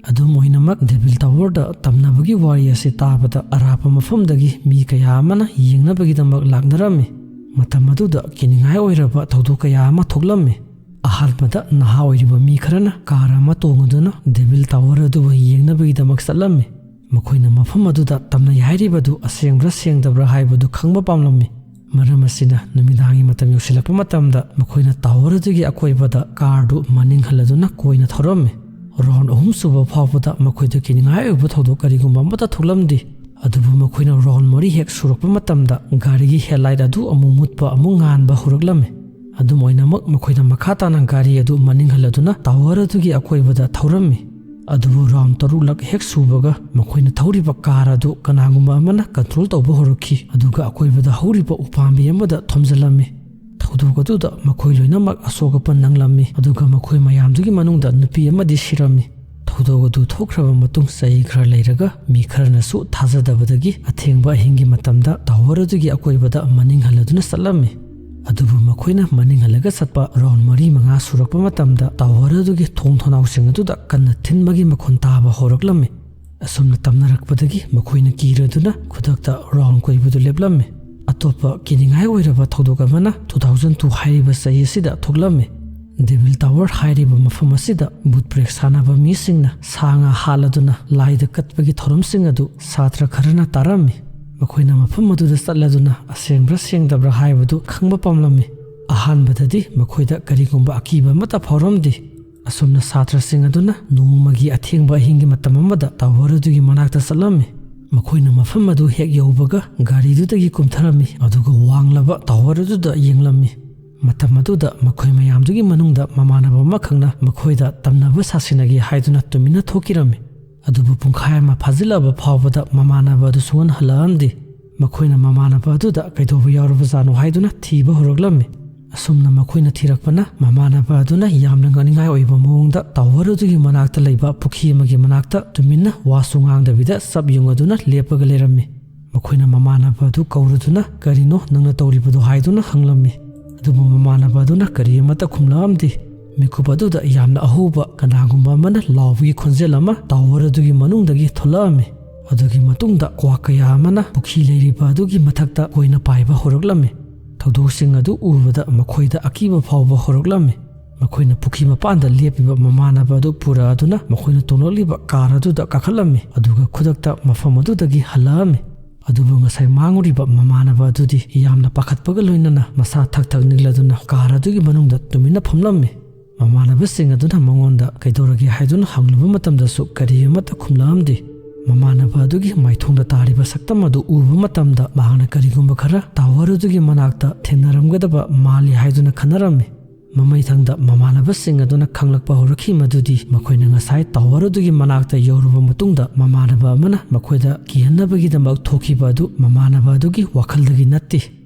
ꯑꯗꯨꯝ ꯑꯣꯏꯅꯃꯛ, ꯗꯦꯚꯤꯜ ꯇꯥꯋꯔꯗ ꯇꯝꯅꯕꯒꯤ ꯋꯥꯔꯤ ꯑꯁꯤ ꯇꯥꯕꯗ ꯑꯔꯥꯞꯄ ꯃꯐꯝꯗꯒꯤ ꯃꯤ ꯀꯌꯥ ꯑꯃꯅ ꯌꯦꯡꯅꯕꯒꯤꯗꯃꯛ ꯂꯥꯛꯅꯔꯝꯃꯤ꯫ ꯃꯇꯝ ꯑꯗꯨꯗ ꯀꯤꯅꯤꯡꯉꯥꯏ ꯑꯣꯏꯔꯕ ꯊꯧꯗꯣꯛ ꯀꯌꯥ ꯑꯃ ꯊꯣꯛꯂꯝꯃꯤ꯫ ꯑꯍꯥꯟꯕꯗ ꯅꯍꯥ ꯑꯣꯏꯔꯤꯕ ꯃꯤ ꯈꯔꯅ ꯀꯥꯔ ꯑꯃ ꯇꯣꯡꯉꯗꯨꯅ ꯗꯦꯚꯤꯜ ꯇꯥꯋꯔ ꯑꯗꯨꯕꯨ ꯌꯦꯡꯅꯕꯒꯤꯗꯃꯛ ꯆꯠꯂꯝꯃꯤ꯫ ꯃꯈꯣꯏꯅ ꯃꯐꯝ ꯑꯗꯨꯗ ꯇꯝꯅꯩ ꯍꯥꯏꯔꯤꯕꯗꯨ ꯑꯁꯦꯡꯕ꯭ꯔꯥ ꯁꯦꯡꯗꯕ꯭ꯔꯥ ꯍꯥꯏꯕꯗꯨ ꯈꯪꯕ ꯄꯥꯝꯂꯝꯃꯤ꯫ ꯃꯔꯝ ꯑꯁꯤꯅ, ꯅꯨꯃꯤꯗꯥꯡꯒꯤ ꯃꯇꯝ ꯌꯧꯁꯤꯜꯂꯛꯄ ꯃꯇꯝꯗ ꯃꯈꯣꯏꯅ ꯇꯥꯋꯔ ꯑꯗꯨꯒꯤ ꯑꯀꯣꯏꯕꯗ ꯀꯥꯔꯗꯨ ꯃꯅꯤꯡ ꯍꯜꯂꯗꯨꯅ ꯀꯣꯏꯅ ꯊꯧꯔꯝꯃꯤ꯫ ꯔꯥꯎꯟ ꯑꯍꯨꯝ ꯁꯨꯕ ꯐꯥꯎꯕꯗ ꯃꯈꯣꯏꯗ ꯀꯤꯅꯤꯡꯉꯥꯏ ꯑꯣꯏꯕ ꯊꯧꯗꯣꯛ ꯀꯔꯤꯒꯨꯝꯕ ꯑꯃꯠꯇ ꯊꯣꯛꯂꯝꯗꯦ꯫ ꯑꯗꯨꯕꯨ ꯃꯈꯣꯏꯅ ꯔꯥꯎꯟ ꯃꯔꯤ ꯍꯦꯛ ꯁꯨꯔꯛꯄ ꯃꯇꯝꯗ ꯒꯥꯔꯤꯒꯤ ꯍꯦꯗꯂꯥꯏꯠ ꯑꯗꯨ ꯑꯃꯨꯛ ꯃꯨꯠꯄ ꯑꯃꯨꯛ ꯉꯥꯟꯕ ꯍꯧꯔꯛꯂꯝꯃꯤ꯫ ꯑꯗꯨꯝ ꯑꯣꯏꯅꯃꯛ, ꯃꯈꯣꯏꯅ ꯃꯈꯥ ꯇꯥꯅ ꯒꯥꯔꯤ ꯑꯗꯨ ꯃꯅꯤꯡ ꯍꯜꯂꯗꯨꯅ ꯇꯥꯋꯔ ꯑꯗꯨꯒꯤ ꯑꯀꯣꯏꯕꯗ ꯊꯧꯔꯝꯃꯤ꯫ ꯑꯗꯨꯕꯨ ꯔꯥꯎꯟ ꯇꯔꯨꯛꯂꯛ ꯍꯦꯛ ꯁꯨꯕꯒ ꯃꯈꯣꯏꯅ ꯊꯧꯔꯤꯕ ꯀꯥꯔ ꯑꯗꯨ ꯀꯅꯥꯒꯨꯝꯕ ꯑꯃꯅ ꯀꯟꯇ꯭ꯔꯣꯜ ꯇꯧꯕ ꯍꯧꯔꯛꯈꯤ, ꯑꯗꯨꯒ ꯑꯀꯣꯏꯕꯗ ꯍꯧꯔꯤꯕ ꯎꯄꯥꯝꯕꯤ ꯑꯃꯗ ꯊꯣꯝꯖꯤꯜꯂꯝꯃꯤ꯫ ꯊꯧꯗꯣꯛ ꯑꯗꯨꯗ ꯃꯈꯣꯏ ꯂꯣꯏꯅꯃꯛ ꯑꯁꯣꯛ ꯑꯄꯟ ꯅꯪꯂꯝꯃꯤ, ꯑꯗꯨꯒ ꯃꯈꯣꯏ ꯃꯌꯥꯝꯗꯨꯒꯤ ꯃꯅꯨꯡꯗ ꯅꯨꯄꯤ ꯑꯃꯗꯤ ꯁꯤꯔꯝꯃꯤ꯫ ꯊꯧꯗꯣꯛ ꯑꯗꯨ ꯊꯣꯛꯈ꯭ꯔꯕ ꯃꯇꯨꯡ ꯆꯍꯤ ꯈꯔ ꯂꯩꯔꯒ ꯃꯤ ꯈꯔꯅꯁꯨ ꯊꯥꯖꯗꯕꯗꯒꯤ ꯑꯊꯦꯡꯕ ꯑꯍꯤꯡꯒꯤ ꯃꯇꯝꯗ ꯇꯥꯋꯔ ꯑꯗꯨꯒꯤ ꯑꯀꯣꯏꯕꯗ ꯃꯅꯤꯡ ꯍꯜꯂꯗꯨꯅ ꯆꯠꯂꯝꯃꯤ꯫ ꯑꯗꯨꯕꯨ ꯃꯈꯣꯏꯅ ꯃꯅꯤꯡ ꯍꯜꯂꯒ ꯆꯠꯄ ꯔꯥꯎꯟ ꯃꯔꯤ ꯃꯉꯥ ꯁꯨꯔꯛꯄ ꯃꯇꯝꯗ ꯇꯥꯋꯔ ꯑꯗꯨꯒꯤ ꯊꯣꯡ ꯊꯣꯡꯅꯥꯎꯁꯤꯡ ꯑꯗꯨꯗ ꯀꯟꯅ ꯊꯤꯟꯕꯒꯤ ꯃꯈꯣꯟ ꯇꯥꯕ ꯍꯧꯔꯛꯂꯝꯃꯤ꯫ ꯑꯁꯨꯝꯅ ꯇꯝꯅꯔꯛꯄꯗꯒꯤ ꯃꯈꯣꯏꯅ ꯀꯤꯔꯗꯨꯅ ꯈꯨꯗꯛꯇ ꯔꯥꯎꯟ ꯀꯣꯏꯕꯗꯨ ꯂꯦꯞꯂꯝꯃꯤ꯫ ꯑꯇꯣꯞꯄ ꯀꯤꯅꯤꯡꯉꯥꯏ ꯑꯣꯏꯔꯕ ꯊꯧꯗꯣꯛ ꯑꯃꯅ two thousand two ꯍꯥꯏꯔꯤꯕ ꯆꯍꯤ ꯑꯁꯤꯗ ꯊꯣꯛꯂꯝꯃꯤ꯫ ꯗꯦꯚꯤꯜ ꯇꯥꯋꯔ ꯍꯥꯏꯔꯤꯕ ꯃꯐꯝ ꯑꯁꯤꯗ ꯕꯨꯠ ꯕ꯭ꯔꯦꯛ ꯁꯥꯟꯅꯕ ꯃꯤꯁꯤꯡꯅ ꯁꯥ ꯉꯥ ꯍꯥꯠꯂꯗꯨꯅ ꯂꯥꯏꯗ ꯀꯠꯄꯒꯤ ꯊꯧꯔꯝꯁꯤꯡ ꯑꯗꯨ ꯁꯥꯇ꯭ꯔ ꯈꯔꯅ ꯇꯥꯔꯝꯃꯤ꯫ ꯃꯈꯣꯏꯅ ꯃꯐꯝ ꯑꯗꯨꯗ ꯆꯠꯂꯗꯨꯅ ꯑꯁꯦꯡꯕ꯭ꯔꯥ ꯁꯦꯡꯗꯕ꯭ꯔꯥ ꯍꯥꯏꯕꯗꯨ ꯈꯪꯕ ꯄꯥꯝꯂꯝꯃꯤ꯫ ꯑꯍꯥꯟꯕꯗꯗꯤ ꯃꯈꯣꯏꯗ ꯀꯔꯤꯒꯨꯝꯕ ꯑꯀꯤꯕ ꯑꯃꯠꯇ ꯐꯥꯎꯔꯝꯗꯦ꯫ ꯑꯁꯨꯝꯅ ꯁꯥꯇ꯭ꯔꯁꯤꯡ ꯑꯗꯨꯅ ꯅꯣꯡꯃꯒꯤ ꯑꯊꯦꯡꯕ ꯑꯍꯤꯡꯒꯤ ꯃꯇꯝ ꯑꯃꯗ ꯇꯥꯋꯔ ꯑꯗꯨꯒꯤ ꯃꯅꯥꯛꯇ ꯆꯠꯂꯝꯃꯤ꯫ ꯃꯈꯣꯏꯅ ꯃꯐꯝ ꯑꯗꯨ ꯍꯦꯛ ꯌꯧꯕꯒ ꯒꯥꯔꯤꯗꯨꯗꯒꯤ ꯀꯨꯝꯊꯔꯝꯃꯤ, ꯑꯗꯨꯒ ꯋꯥꯡꯂꯕ ꯇꯥꯋꯔ ꯑꯗꯨꯗ ꯌꯦꯡꯂꯝꯃꯤ꯫ ꯃꯇꯝ ꯑꯗꯨꯗ ꯃꯈꯣꯏ ꯃꯌꯥꯝꯗꯨꯒꯤ ꯃꯅꯨꯡꯗ ꯃꯃꯥꯟꯅꯕ ꯑꯃꯈꯛꯅ ꯃꯈꯣꯏꯗ ꯇꯝꯅꯕ ꯁꯥꯁꯤꯟꯅꯒꯦ ꯍꯥꯏꯗꯨꯅ ꯇꯨꯃꯤꯟꯅ ꯊꯣꯛꯈꯤꯔꯝꯃꯤ꯫ ꯑꯗꯨꯕꯨ ꯄꯨꯡꯈꯥꯏ ꯑꯃ ꯐꯥꯖꯤꯜꯂꯛꯑꯕ ꯐꯥꯎꯕꯗ ꯃꯃꯥꯟꯅꯕ ꯑꯗꯨ ꯁꯨꯡꯍꯟ ꯍꯜꯂꯛꯑꯝꯗꯦ꯫ ꯃꯈꯣꯏꯅ ꯃꯃꯥꯟꯅꯕ ꯑꯗꯨꯗ ꯀꯩꯗꯧꯕ ꯌꯥꯎꯔꯕꯖꯥꯠꯅꯣ ꯍꯥꯏꯗꯨꯅ ꯊꯤꯕ ꯍꯧꯔꯛꯂꯝꯃꯤ꯫ ꯑꯁꯨꯝꯅ ꯃꯈꯣꯏꯅ ꯊꯤꯔꯛꯄꯅ ꯃꯃꯥꯟꯅꯕ ꯑꯗꯨꯅ ꯌꯥꯝꯅ ꯉꯛꯅꯤꯡꯉꯥꯏ ꯑꯣꯏꯕ ꯃꯑꯣꯡꯗ ꯇꯥꯋꯔ ꯑꯗꯨꯒꯤ ꯃꯅꯥꯛꯇ ꯂꯩꯕ ꯄꯨꯈ꯭ꯔꯤ ꯑꯃꯒꯤ ꯃꯅꯥꯛꯇ ꯇꯨꯃꯤꯟꯅ ꯋꯥꯁꯨ ꯉꯥꯡꯗꯕꯤꯗ ꯆꯞ ꯌꯨꯡꯉꯗꯨꯅ ꯂꯦꯞꯄꯒ ꯂꯩꯔꯝꯃꯤ꯫ ꯃꯈꯣꯏꯅ ꯃꯃꯥꯟꯅꯕ ꯑꯗꯨ ꯀꯧꯔꯗꯨꯅ, "ꯀꯔꯤꯅꯣ ꯅꯪꯅ ꯇꯧꯔꯤꯕꯗꯣ?" ꯍꯥꯏꯗꯨꯅ ꯍꯪꯂꯝꯃꯤ꯫ ꯑꯗꯨꯕꯨ ꯃꯃꯥꯟꯅꯕ ꯑꯗꯨꯅ ꯀꯔꯤ ꯑꯃꯠꯇ ꯈꯨꯝꯂꯛꯑꯝꯗꯦ꯫ ꯃꯤꯀꯨꯞ ꯑꯗꯨꯗ ꯌꯥꯝꯅ ꯑꯍꯧꯕ ꯀꯅꯥꯒꯨꯝꯕ ꯑꯃꯅ ꯂꯥꯎꯕꯒꯤ ꯈꯣꯟꯖꯦꯜ ꯑꯃ ꯇꯥꯋꯔ ꯑꯗꯨꯒꯤ ꯃꯅꯨꯡꯗꯒꯤ ꯊꯣꯛꯂꯛꯑꯝꯃꯤ꯫ ꯑꯗꯨꯒꯤ ꯃꯇꯨꯡꯗ ꯀ꯭ꯋꯥꯛ ꯀꯌꯥ ꯑꯃꯅ ꯄꯨꯈ꯭ꯔꯤ ꯂꯩꯔꯤꯕ ꯑꯗꯨꯒꯤ ꯃꯊꯛꯇ ꯀꯣꯏꯅ ꯄꯥꯏꯕ ꯍꯧꯔꯛꯂꯝꯃꯤ꯫ ꯊꯧꯗꯣꯛꯁꯤꯡ ꯑꯗꯨ ꯎꯕꯗ ꯃꯈꯣꯏꯗ ꯑꯀꯤꯕ ꯐꯥꯎꯕ ꯍꯧꯔꯛꯂꯝꯃꯤ꯫ ꯃꯈꯣꯏꯅ ꯄꯨꯈ꯭ꯔꯤ ꯃꯄꯥꯟꯗ ꯂꯦꯞꯄꯤꯕ ꯃꯃꯥꯟꯅꯕ ꯑꯗꯨ ꯄꯨꯔꯛꯑꯗꯨꯅ ꯃꯈꯣꯏꯅ ꯇꯣꯡꯂꯛꯂꯤꯕ ꯀꯥꯔ ꯑꯗꯨꯗ ꯀꯥꯈꯠꯂꯝꯃꯤ, ꯑꯗꯨꯒ ꯈꯨꯗꯛꯇ ꯃꯐꯝ ꯑꯗꯨꯗꯒꯤ ꯍꯜꯂꯛꯑꯝꯃꯤ꯫ ꯑꯗꯨꯕꯨ ꯉꯁꯥꯏ ꯃꯥꯡꯂꯨꯔꯤꯕ ꯃꯃꯥꯟꯅꯕ ꯑꯗꯨꯗꯤ ꯌꯥꯝꯅ ꯄꯥꯈꯠꯄꯒ ꯂꯣꯏꯅꯅ ꯃꯁꯥ ꯊꯛ ꯊꯛ ꯅꯤꯛꯂꯗꯨꯅ ꯀꯥꯔ ꯑꯗꯨꯒꯤ ꯃꯅꯨꯡꯗ ꯇꯨꯃꯤꯟꯅ ꯐꯝꯂꯝꯃꯤ꯫ ꯃꯃꯥꯟꯅꯕꯁꯤꯡ ꯑꯗꯨꯅ ꯃꯉꯣꯟꯗ "ꯀꯩꯗꯧꯔꯒꯦ?" ꯍꯥꯏꯗꯨꯅ ꯍꯪꯂꯨꯕ ꯃꯇꯝꯗꯁꯨ ꯀꯔꯤ ꯑꯃꯠꯇ ꯈꯨꯝꯂꯛꯂꯝꯗꯦ꯫ ꯃꯃꯥꯟꯅꯕ ꯑꯗꯨꯒꯤ ꯃꯥꯏꯊꯣꯡꯗ ꯇꯥꯔꯤꯕ ꯁꯛꯇꯝ ꯑꯗꯨ ꯎꯕ ꯃꯇꯝꯗ ꯃꯍꯥꯛꯅ ꯀꯔꯤꯒꯨꯝꯕ ꯈꯔ ꯇꯥꯋꯔ ꯑꯗꯨꯒꯤ ꯃꯅꯥꯛꯇ ꯊꯦꯡꯅꯔꯝꯒꯗꯕ ꯃꯥꯜꯂꯤ ꯍꯥꯏꯗꯨꯅ ꯈꯟꯅꯔꯝꯃꯤ꯫ ꯃꯃꯩꯊꯪꯗ ꯃꯃꯥꯟꯅꯕꯁꯤꯡ ꯑꯗꯨꯅ ꯈꯪꯂꯛꯄ ꯍꯧꯔꯛꯈꯤ ꯃꯗꯨꯗꯤ ꯃꯈꯣꯏꯅ ꯉꯁꯥꯏ ꯇꯥꯋꯔ ꯑꯗꯨꯒꯤ ꯃꯅꯥꯛꯇ ꯌꯧꯔꯨꯕ ꯃꯇꯨꯡꯗ ꯃꯃꯥꯟꯅꯕ ꯑꯃꯅ ꯃꯈꯣꯏꯗ ꯀꯤꯍꯟꯅꯕꯒꯤꯗꯃꯛ ꯊꯣꯛꯈꯤꯕ ꯑꯗꯨ ꯃꯃꯥꯟꯅꯕ ꯑꯗꯨꯒꯤ ꯋꯥꯈꯜꯗꯒꯤ ꯅꯠꯇꯦ꯫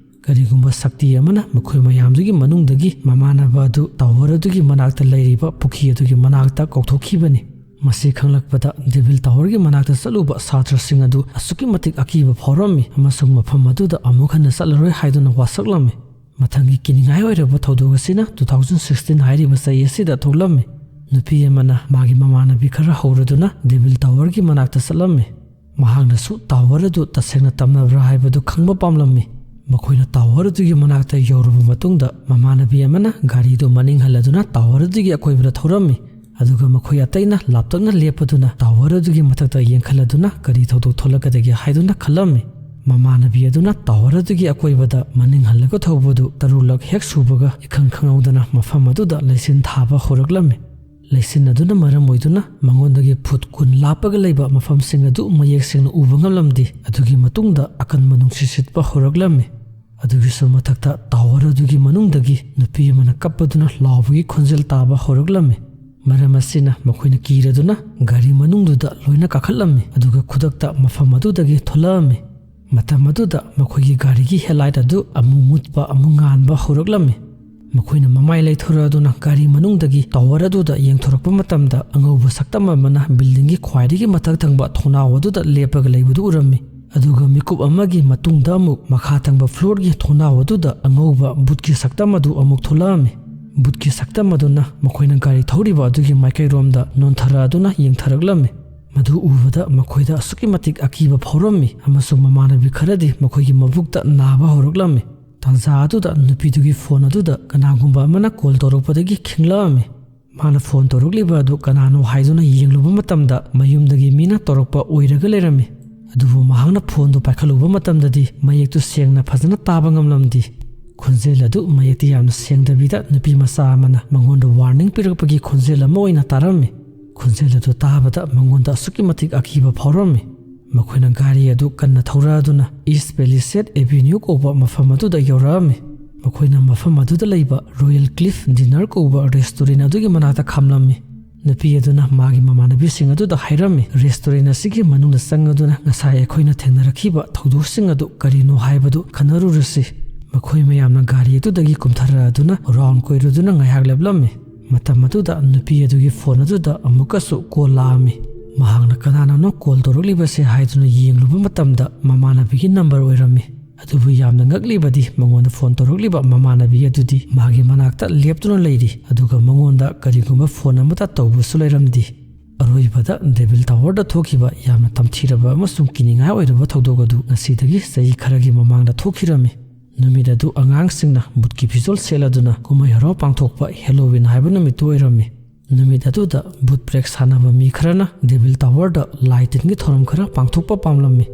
ꯀꯔꯤꯒꯨꯝꯕ ꯁꯛꯇꯤ ꯑꯃꯅ ꯃꯈꯣꯏ ꯃꯌꯥꯝꯗꯨꯒꯤ ꯃꯅꯨꯡꯗꯒꯤ ꯃꯃꯥꯟꯅꯕ ꯑꯗꯨ ꯇꯥꯋꯔ ꯑꯗꯨꯒꯤ ꯃꯅꯥꯛꯇ ꯂꯩꯔꯤꯕ ꯄꯨꯈ꯭ꯔꯤ ꯑꯗꯨꯒꯤ ꯃꯅꯥꯛꯇ ꯀꯧꯊꯣꯛꯈꯤꯕꯅꯤ꯫ ꯃꯁꯤ ꯈꯪꯂꯛꯄꯗ ꯗꯦꯚꯤꯜ ꯇꯥꯋꯔꯒꯤ ꯃꯅꯥꯛꯇ ꯆꯠꯂꯨꯕ ꯁꯥꯇ꯭ꯔꯁꯤꯡ ꯑꯗꯨ ꯑꯁꯨꯛꯀꯤ ꯃꯇꯤꯛ ꯑꯀꯤꯕ ꯐꯥꯎꯔꯝꯃꯤ ꯑꯃꯁꯨꯡ ꯃꯐꯝ ꯑꯗꯨꯗ ꯑꯃꯨꯛ ꯍꯟꯅ ꯆꯠꯂꯔꯣꯏ ꯍꯥꯏꯗꯨꯅ ꯋꯥꯁꯛꯂꯝꯃꯤ꯫ ꯃꯊꯪꯒꯤ ꯀꯤꯅꯤꯡꯉꯥꯏ ꯑꯣꯏꯔꯕ ꯊꯧꯗꯣꯛ ꯑꯁꯤꯅ two thousand sixteen ꯍꯥꯏꯔꯤꯕ ꯆꯍꯤ ꯑꯁꯤꯗ ꯊꯣꯛꯂꯝꯃꯤ꯫ ꯅꯨꯄꯤ ꯑꯃꯅ ꯃꯥꯒꯤ ꯃꯃꯥꯟꯅꯕꯤ ꯈꯔ ꯍꯧꯔꯗꯨꯅ ꯗꯦꯚꯤꯜ ꯇꯥꯋꯔꯒꯤ ꯃꯅꯥꯛꯇ ꯆꯠꯂꯝꯃꯤ꯫ ꯃꯍꯥꯛꯅꯁꯨ ꯇꯥꯋꯔ ꯑꯗꯨ ꯇꯁꯦꯡꯅ ꯇꯝꯅꯕ꯭ꯔꯥ ꯍꯥꯏꯕꯗꯨ ꯈꯪꯕ ꯄꯥꯝꯂꯝꯃꯤ꯫ ꯃꯈꯣꯏꯅ ꯇꯥꯋꯔ ꯑꯗꯨꯒꯤ ꯃꯅꯥꯛꯇ ꯌꯧꯔꯕ ꯃꯇꯨꯡꯗ ꯃꯃꯥꯟꯅꯕꯤ ꯑꯃꯅ ꯒꯥꯔꯤꯗꯨ ꯃꯅꯤꯡ ꯍꯜꯂꯗꯨꯅ ꯇꯥꯋꯔ ꯑꯗꯨꯒꯤ ꯑꯀꯣꯏꯕꯗ ꯊꯧꯔꯝꯃꯤ꯫ ꯑꯗꯨꯒ ꯃꯈꯣꯏ ꯑꯇꯩꯅ ꯂꯥꯞꯇꯛꯅ ꯂꯦꯞꯄꯗꯨꯅ ꯇꯥꯋꯔ ꯑꯗꯨꯒꯤ ꯃꯊꯛꯇ ꯌꯦꯡꯈꯠꯂꯗꯨꯅ ꯀꯔꯤ ꯊꯧꯗꯣꯛ ꯊꯣꯛꯂꯛꯀꯗꯒꯦ ꯍꯥꯏꯗꯨꯅ ꯈꯜꯂꯝꯃꯤ꯫ ꯃꯃꯥꯟꯅꯕꯤ ꯑꯗꯨꯅ ꯇꯥꯋꯔ ꯑꯗꯨꯒꯤ ꯑꯀꯣꯏꯕꯗ ꯃꯅꯤꯡ ꯍꯜꯂꯒ ꯊꯧꯕꯗꯨ ꯇꯔꯨꯛꯂꯛ ꯍꯦꯛ ꯁꯨꯕꯒ ꯏꯈꯪ ꯈꯪꯍꯧꯗꯅ ꯃꯐꯝ ꯑꯗꯨꯗ ꯂꯩꯆꯤꯜ ꯊꯥꯕ ꯍꯧꯔꯛꯂꯝꯃꯤ꯫ ꯂꯩꯆꯤꯜ ꯑꯗꯨꯅ ꯃꯔꯝ ꯑꯣꯏꯗꯨꯅ ꯃꯉꯣꯟꯗꯒꯤ ꯐꯨꯠ ꯀꯨꯟ ꯂꯥꯞꯄꯒ ꯂꯩꯕ ꯃꯐꯝꯁꯤꯡ ꯑꯗꯨ ꯃꯌꯦꯛ ꯁꯦꯡꯅ ꯎꯕ ꯉꯝꯂꯝꯗꯦ꯫ ꯑꯗꯨꯒꯤ ꯃꯇꯨꯡꯗ ꯑꯀꯟꯕ ꯅꯨꯡꯁꯤꯠ ꯁꯤꯠꯄ ꯍꯧꯔꯛꯂꯝꯃꯤ꯫ ꯑꯗꯨꯒꯤꯁꯨ ꯃꯊꯛꯇ ꯇꯥꯋꯔ ꯑꯗꯨꯒꯤ ꯃꯅꯨꯡꯗꯒꯤ ꯅꯨꯄꯤ ꯑꯃꯅ ꯀꯞꯄꯗꯨꯅ ꯂꯥꯎꯕꯒꯤ ꯈꯣꯟꯖꯦꯜ ꯇꯥꯕ ꯍꯧꯔꯛꯂꯝꯃꯤ꯫ ꯃꯔꯝ ꯑꯁꯤꯅ ꯃꯈꯣꯏꯅ ꯀꯤꯔꯗꯨꯅ ꯒꯥꯔꯤ ꯃꯅꯨꯡꯗꯨꯗ ꯂꯣꯏꯅ ꯀꯥꯈꯠꯂꯝꯃꯤ, ꯑꯗꯨꯒ ꯈꯨꯗꯛꯇ ꯃꯐꯝ ꯑꯗꯨꯗꯒꯤ ꯊꯣꯛꯂꯛꯂꯝꯃꯤ꯫ ꯃꯇꯝ ꯑꯗꯨꯗ ꯃꯈꯣꯏꯒꯤ ꯒꯥꯔꯤꯒꯤ ꯍꯦꯗꯂꯥꯏꯠ ꯑꯗꯨ ꯑꯃꯨꯛ ꯃꯨꯠꯄ ꯑꯃꯨꯛ ꯉꯥꯟꯕ ꯍꯧꯔꯛꯂꯝꯃꯤ꯫ ꯃꯈꯣꯏꯅ ꯃꯃꯥꯏ ꯂꯩꯊꯣꯔꯛꯗꯨꯅ ꯒꯥꯔꯤ ꯃꯅꯨꯡꯗꯒꯤ ꯇꯥꯋꯔ ꯑꯗꯨꯗ ꯌꯦꯡꯊꯣꯔꯛꯄ ꯃꯇꯝꯗ ꯑꯉꯧꯕ ꯁꯛꯇꯝ ꯑꯃꯅ ꯕꯤꯜꯗꯤꯡꯒꯤ ꯈ꯭ꯋꯥꯏꯗꯒꯤ ꯃꯊꯛ ꯊꯪꯕ ꯊꯣꯡꯅꯥꯎ ꯑꯗꯨꯗ ꯂꯦꯞꯄꯒ ꯂꯩꯕꯗꯨ ꯎꯔꯝꯃꯤ꯫ ꯑꯗꯨꯒ ꯃꯤꯀꯨꯞ ꯑꯃꯒꯤ ꯃꯇꯨꯡꯗ ꯑꯃꯨꯛ ꯃꯈꯥ ꯊꯪꯕ ꯐ꯭ꯂꯣꯔꯒꯤ ꯊꯣꯡꯅꯥꯎ ꯑꯗꯨꯗ ꯑꯉꯧꯕ ꯕꯨꯠꯀꯤ ꯁꯛꯇꯝ ꯑꯗꯨ ꯑꯃꯨꯛ ꯊꯣꯛꯂꯛꯂꯝꯃꯤ꯫ ꯕꯨꯠꯀꯤ ꯁꯛꯇꯝ ꯑꯗꯨꯅ ꯃꯈꯣꯏꯅ ꯒꯥꯔꯤ ꯊꯧꯔꯤꯕ ꯑꯗꯨꯒꯤ ꯃꯥꯏꯀꯩꯔꯣꯝꯗ ꯅꯣꯟꯊꯔꯛꯗꯨꯅ ꯌꯦꯡꯊꯔꯛꯂꯝꯃꯤ꯫ ꯃꯗꯨ ꯎꯕꯗ ꯃꯈꯣꯏꯗ ꯑꯁꯨꯛꯀꯤ ꯃꯇꯤꯛ ꯑꯀꯤꯕ ꯐꯥꯎꯔꯝꯃꯤ ꯑꯃꯁꯨꯡ ꯃꯃꯥꯟꯅꯕꯤ ꯈꯔꯗꯤ ꯃꯈꯣꯏꯒꯤ ꯃꯕꯨꯛꯇ ꯅꯥꯕ ꯍꯧꯔꯛꯂꯝꯃꯤ꯫ ꯇꯥꯟꯖꯥ ꯑꯗꯨꯗ ꯅꯨꯄꯤꯗꯨꯒꯤ ꯐꯣꯟ ꯑꯗꯨꯗ ꯀꯅꯥꯒꯨꯝꯕ ꯑꯃꯅ ꯀꯣꯜ ꯇꯧꯔꯛꯄꯗꯒꯤ ꯈꯤꯡꯂꯛꯂꯝꯃꯤ꯫ ꯃꯥꯅ ꯐꯣꯟ ꯇꯧꯔꯛꯂꯤꯕ ꯑꯗꯨ ꯀꯅꯥꯅꯣ ꯍꯥꯏꯗꯨꯅ ꯌꯦꯡꯂꯨꯕ ꯃꯇꯝꯗ ꯃꯌꯨꯝꯗꯒꯤ ꯃꯤꯅ ꯇꯧꯔꯛꯄ ꯑꯣꯏꯔꯒ ꯂꯩꯔꯝꯃꯤ꯫ ꯑꯗꯨꯕꯨ ꯃꯍꯥꯛꯅ ꯐꯣꯟꯗꯨ ꯄꯥꯏꯈꯠꯂꯨꯕ ꯃꯇꯝꯗꯗꯤ ꯃꯌꯦꯛꯇꯨ ꯁꯦꯡꯅ ꯐꯖꯅ ꯇꯥꯕ ꯉꯝꯂꯝꯗꯦ꯫ ꯈꯣꯟꯖꯦꯜ ꯑꯗꯨ ꯃꯌꯦꯛꯇꯤ ꯌꯥꯝꯅ ꯁꯦꯡꯗꯕꯤꯗ ꯅꯨꯄꯤ ꯃꯆꯥ ꯑꯃꯅ ꯃꯉꯣꯟꯗ ꯋꯥꯔꯅꯤꯡ ꯄꯤꯔꯛꯄꯒꯤ ꯈꯣꯟꯖꯦꯜ ꯑꯃ ꯑꯣꯏꯅ ꯇꯥꯔꯝꯃꯤ꯫ ꯈꯣꯟꯖꯦꯜ ꯑꯗꯨ ꯇꯥꯕꯗ ꯃꯉꯣꯟꯗ ꯑꯁꯨꯛꯀꯤ ꯃꯇꯤꯛ ꯑꯀꯤꯕ ꯐꯥꯎꯔꯝꯃꯤ꯫ ꯃꯈꯣꯏꯅ ꯒꯥꯔꯤ ꯑꯗꯨ ꯀꯟꯅ ꯊꯧꯔꯛꯑꯗꯨꯅ ꯏꯁ ꯄꯦꯂꯤꯁꯦꯠ ꯑꯦꯚꯦꯅ꯭ꯌꯨ ꯀꯧꯕ ꯃꯐꯝ ꯑꯗꯨꯗ ꯌꯧꯔꯛꯑꯝꯃꯤ꯫ ꯃꯈꯣꯏꯅ ꯃꯐꯝ ꯑꯗꯨꯗ ꯂꯩꯕ ꯔꯣꯌꯦꯜ ꯀ꯭ꯂꯤꯐ ꯗꯤꯅꯔ ꯀꯧꯕ ꯔꯦꯁꯇꯨꯔꯦꯟ ꯑꯗꯨꯒꯤ ꯃꯅꯥꯛꯇ ꯈꯥꯝꯂꯝꯃꯤ꯫ ꯅꯨꯄꯤ ꯑꯗꯨꯅ ꯃꯥꯒꯤ ꯃꯃꯥꯟꯅꯕꯤꯁꯤꯡ ꯑꯗꯨꯗ ꯍꯥꯏꯔꯝꯃꯤ, "ꯔꯦꯁꯇꯨꯔꯦꯟ ꯑꯁꯤꯒꯤ ꯃꯅꯨꯡꯗ ꯆꯪꯉꯗꯨꯅ ꯉꯁꯥꯏ ꯑꯩꯈꯣꯏꯅ ꯊꯦꯡꯅꯔꯛꯈꯤꯕ ꯊꯧꯗꯣꯛꯁꯤꯡ ꯑꯗꯨ ꯀꯔꯤꯅꯣ ꯍꯥꯏꯕꯗꯨ ꯈꯟꯅꯔꯨꯔꯁꯤ"꯫ ꯃꯈꯣꯏ ꯃꯌꯥꯝꯅ ꯒꯥꯔꯤ ꯑꯗꯨꯗꯒꯤ ꯀꯨꯝꯊꯔꯛꯑꯗꯨꯅ ꯔꯥꯎꯟ ꯀꯣꯏꯔꯨꯗꯨꯅ ꯉꯥꯏꯍꯥꯛ ꯂꯦꯞꯂꯝꯃꯤ꯫ ꯃꯇꯝ ꯑꯗꯨꯗ ꯅꯨꯄꯤ ꯑꯗꯨꯒꯤ ꯐꯣꯟ ꯑꯗꯨꯗ ꯑꯃꯨꯛꯀꯁꯨ ꯀꯣꯜ ꯂꯥꯛꯑꯝꯃꯤ꯫ ꯃꯍꯥꯛꯅ ꯀꯅꯥꯅꯅꯣ ꯀꯣꯜ ꯇꯧꯔꯛꯂꯤꯕꯁꯦ ꯍꯥꯏꯗꯨꯅ ꯌꯦꯡꯂꯨꯕ ꯃꯇꯝꯗ ꯃꯃꯥꯟꯅꯕꯤꯒꯤ ꯅꯝꯕꯔ ꯑꯣꯏꯔꯝꯃꯤ꯫ ꯑꯗꯨꯕꯨ ꯌꯥꯝꯅ ꯉꯛꯂꯤꯕꯗꯤ ꯃꯉꯣꯟꯗ ꯐꯣꯟ ꯇꯧꯔꯛꯂꯤꯕ ꯃꯃꯥꯟꯅꯕꯤ ꯑꯗꯨꯗꯤ ꯃꯥꯒꯤ ꯃꯅꯥꯛꯇ ꯂꯦꯞꯇꯨꯅ ꯂꯩꯔꯤ, ꯑꯗꯨꯒ ꯃꯉꯣꯟꯗ ꯀꯔꯤꯒꯨꯝꯕ ꯐꯣꯟ ꯑꯃꯠꯇ ꯇꯧꯕꯁꯨ ꯂꯩꯔꯝꯗꯦ꯫ ꯑꯔꯣꯏꯕꯗ ꯗꯦꯚꯤꯜ ꯇꯥꯋꯔꯗ ꯊꯣꯛꯈꯤꯕ ꯌꯥꯝꯅ ꯇꯝꯊꯤꯔꯕ ꯑꯃꯁꯨꯡ ꯀꯤꯅꯤꯡꯉꯥꯏ ꯑꯣꯏꯔꯕ ꯊꯧꯗꯣꯛ ꯑꯗꯨ ꯉꯁꯤꯗꯒꯤ ꯆꯍꯤ ꯈꯔꯒꯤ ꯃꯃꯥꯡꯗ ꯊꯣꯛꯈꯤꯔꯝꯃꯤ꯫ ꯅꯨꯃꯤꯠ ꯑꯗꯨ ꯑꯉꯥꯡꯁꯤꯡꯅ ꯕꯨꯠꯀꯤ ꯐꯤꯖꯣꯜ ꯁꯦꯠꯂꯗꯨꯅ ꯀꯨꯝꯍꯩ ꯍꯔꯥꯎ ꯄꯥꯡꯊꯣꯛꯄ ꯍꯦꯂꯣꯋꯤꯟ ꯍꯥꯏꯕ ꯅꯨꯃꯤꯠꯇꯨ ꯑꯣꯏꯔꯝꯃꯤ꯫ ꯅꯨꯃꯤꯠ ꯑꯗꯨꯗ ꯕꯨꯠ ꯕ꯭ꯔꯦꯛ ꯁꯥꯟꯅꯕ ꯃꯤ ꯈꯔꯅ ꯗꯦꯚꯤꯜ ꯇꯥꯋꯔꯗ ꯂꯥꯏ ꯇꯤꯟꯒꯤ ꯊꯧꯔꯝ ꯈꯔ ꯄꯥꯡꯊꯣꯛꯄ ꯄꯥꯝꯂꯝꯃꯤ꯫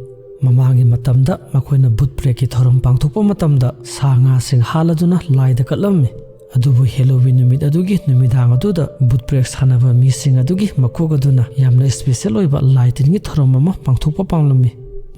ꯃꯃꯥꯡꯒꯤ ꯃꯇꯝꯗ ꯃꯈꯣꯏꯅ ꯕꯨꯠ ꯕ꯭ꯔꯦꯛꯀꯤ ꯊꯧꯔꯝ ꯄꯥꯡꯊꯣꯛꯄ ꯃꯇꯝꯗ ꯁꯥ ꯉꯥꯁꯤꯡ ꯍꯥꯠꯂꯗꯨꯅ ꯂꯥꯏꯗ ꯀꯠꯂꯝꯃꯤ꯫ ꯑꯗꯨꯕꯨ ꯍꯦꯂꯣꯋꯤꯟ ꯅꯨꯃꯤꯠ ꯑꯗꯨꯒꯤ ꯅꯨꯃꯤꯗꯥꯡ ꯑꯗꯨꯗ ꯕꯨꯠ ꯕ꯭ꯔꯦꯛ ꯁꯥꯟꯅꯕ ꯃꯤꯁꯤꯡ ꯑꯗꯨꯒꯤ ꯃꯀꯣꯛ ꯑꯗꯨꯅ ꯌꯥꯝꯅ ꯏꯁꯄꯤꯁꯦꯜ ꯑꯣꯏꯕ ꯂꯥꯏ ꯇꯤꯟꯒꯤ ꯊꯧꯔꯝ ꯑꯃ ꯄꯥꯡꯊꯣꯛꯄ ꯄꯥꯝꯂꯝꯃꯤ꯫